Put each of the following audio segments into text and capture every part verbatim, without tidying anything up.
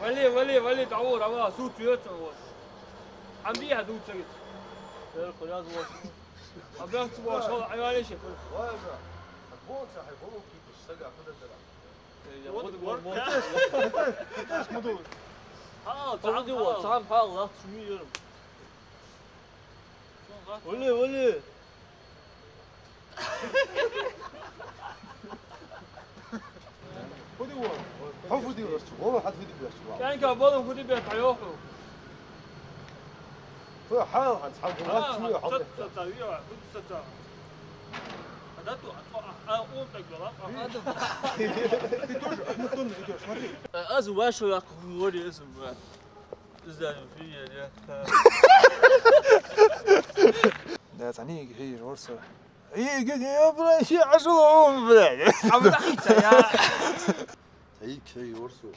Вали, вали, вали, дӀавора, ава, суц йоцу вос. Хьан дий хьа дувцагиц? Эр, хуяз вос. Абрахц вос, хьал айвале ши. Вай, бра. Бон ца хай, бон кипиш, сага, худа дара. Э, я вот буду вот. Киташ, киташ, киташ, муду. Хьал, хьал, цхьан хьал. Цхьан хьал, лахт шуми йорам. Вали, вали. Фу ди вон? Хьо фу ди верчу? Вон хьо фу ди верчу? КӀаьнка балун фу ди бетта йоху? Фу хьал хьан цхьа гула чуя хьо бетта? Ца, ца, ца, ца, фу ди ца, ца. А да ту, а, а, а, он так вела, а. Ты тоже одну тонну ведёшь, смотри. Аз вашу як говорю, если бы. Иза фиер, я. Да, цани хиер, ворсо. Эй, где я, бля, я ошёл, бля. А вы нахуй-то, я? Эй, кей, ворсо.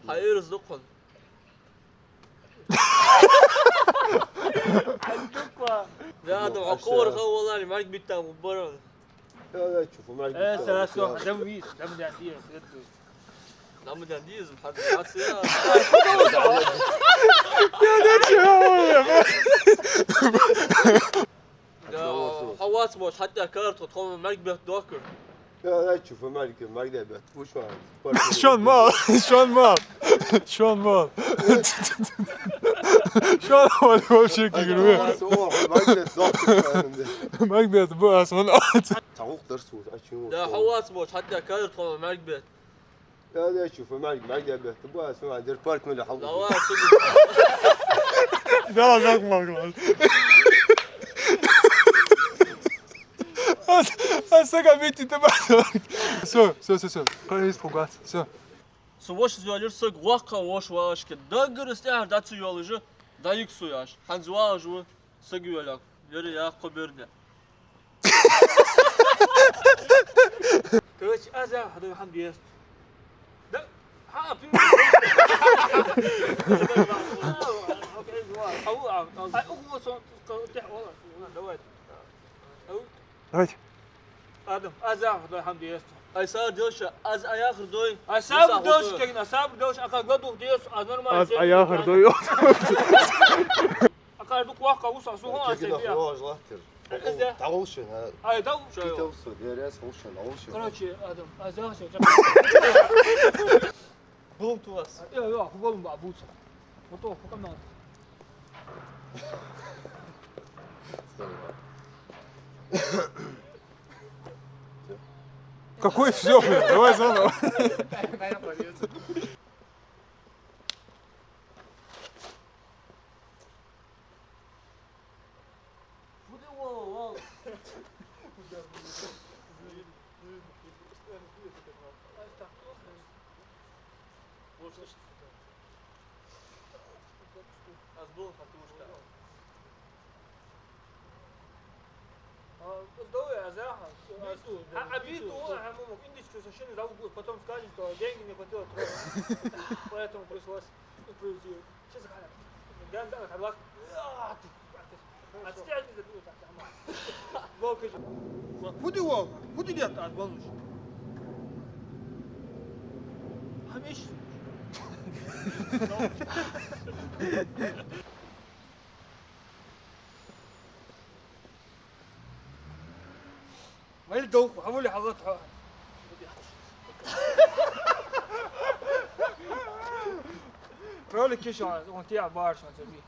Хайр здохун. Да, да, акур хавалани, марк биттам, барон. Я, я, чё, фу марк биттам? Э, сара сох, дам вис, дам дам дир, это. Дам дам дир, хад, хад, я. Я, да чё, я? Да, хавац мож, хатта карт, ход хавал марк бетта дохкур. Я, я, чё, фу марк, марк да бетта, пусть вам. Шон мал, шон мал, шон мал. Шон мал вообще кигру. Марк бетта бу ас вон. Тавук дарс вуз, а чё? Да, хавац мож, хатта карт, хавал марк бетта. Я, я, чё, фу марк, марк да бетта бу ас вон, дер парк мел хал. Давай, сюда. Да, жак мал. Ас, ас сага битти, ты ба. Всё, всё, всё, всё. Хватит ругаться, всё. Со воша зоалир саг ваккха воша валашка. Даггара стяхар дац йоалажа, дайик со яш. Хьанз валажа ва саг йоалак. Яра я кхо берда. Короче, аз яхар дой хьан бест. Да, хьа, пи-, Ай, ух, вот он, тих, вала, давай. Давайте. Адам, аз яхар дой хьан бест. Ай, сагӀа делша, аз а яхар дой. Ай, сабр делша, кегина, сабр делша, ака гладух дес, аз нормально. Аз а яхар дой. Ака дукха ваккха вуса, сухо, аз тегина, сабия. Хож лахтир. Аз я. Тагулшин, а. Ай, тагул. Китовсо, дерес, гулшин, гулшин. Короче, Адам, аз яхар. Булун тувас. Йо, йо, ху булун ба буца. Мото, ху камал. Какой всё, блин? Давай заново. Аз бу хатушка. А, здоровье, аз яха. Биту, а, а биту, биту. А, а, индийский совершенно зовут, потом скажем, что деньги не хватило трогать. Поэтому пришлось импровизировать. Сейчас, Галя, я, да, согласен. А ты, а ты. А ты, а ты, а ты. Фу ди вон? Фу ди дет аз балуш? Хьамиш? Вали дов, хьавали хьалат хьо. Ролик киша, он тя барш, он тебе.